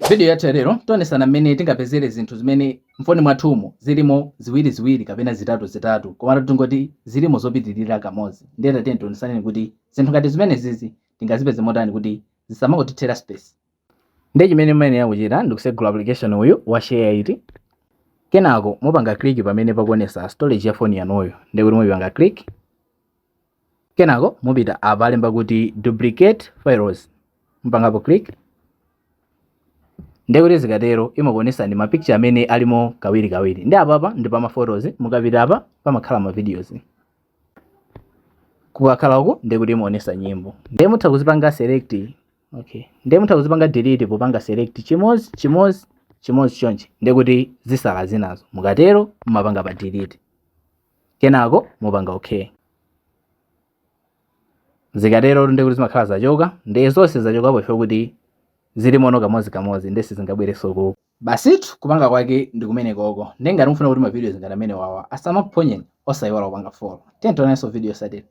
Video yathu yalero tionesana mmene tingapezere zinthu zimene mfoni mwathumo zilimo ziwiriziwiri kapena zitatu zitatu, komatu tingoti zilimo zopitirira kamodzi. Ndiye tatiye tionesaneni kuti zinthu ngati zimene zizi tingazipeze motani kuti zisamangotithera space. Ndiye chimene mumayenera kuchita ndikusegula application uyu wa SHAREit. Kenako mupanga click pamene pakuonesa storage ya foni yanuyo. Ndiye kuti mupanga click, kenako mupita apa alemba kuti "duplicate files", mupangapo click. Ndiye kuti zikatero imakuonesani ma picture amene alimo kawiri kawiri. Ndi apapa ndi pa ma photos, mukapita apa pamakhala ma videos, kukakhala uku ndiye kuti imaonesa nyimbo. Ndiye mutha kuzipanga select, okay, ndiye mutha kuzipanga delete popanga select chimodzi chimodzi chimodzi chonchi. Ndiye kuti zisala zinazo, mukatero mumapanga pa delete, kenako mupanga okay. Zikatero ndiye kuti zimakhala zachoka. Ndiye zonse zachokapo ife kuti zilimono kamodzi kamodzi, ndiye sizingabwerenso ku. Basitu, kupanga kwake ndi kumene koko. Ndiye ngati mufuna kuti ma videos ngati amene wawa asamakuphonyeni, osayiwala kupanga follow. Tiye tionanso video yotsatira.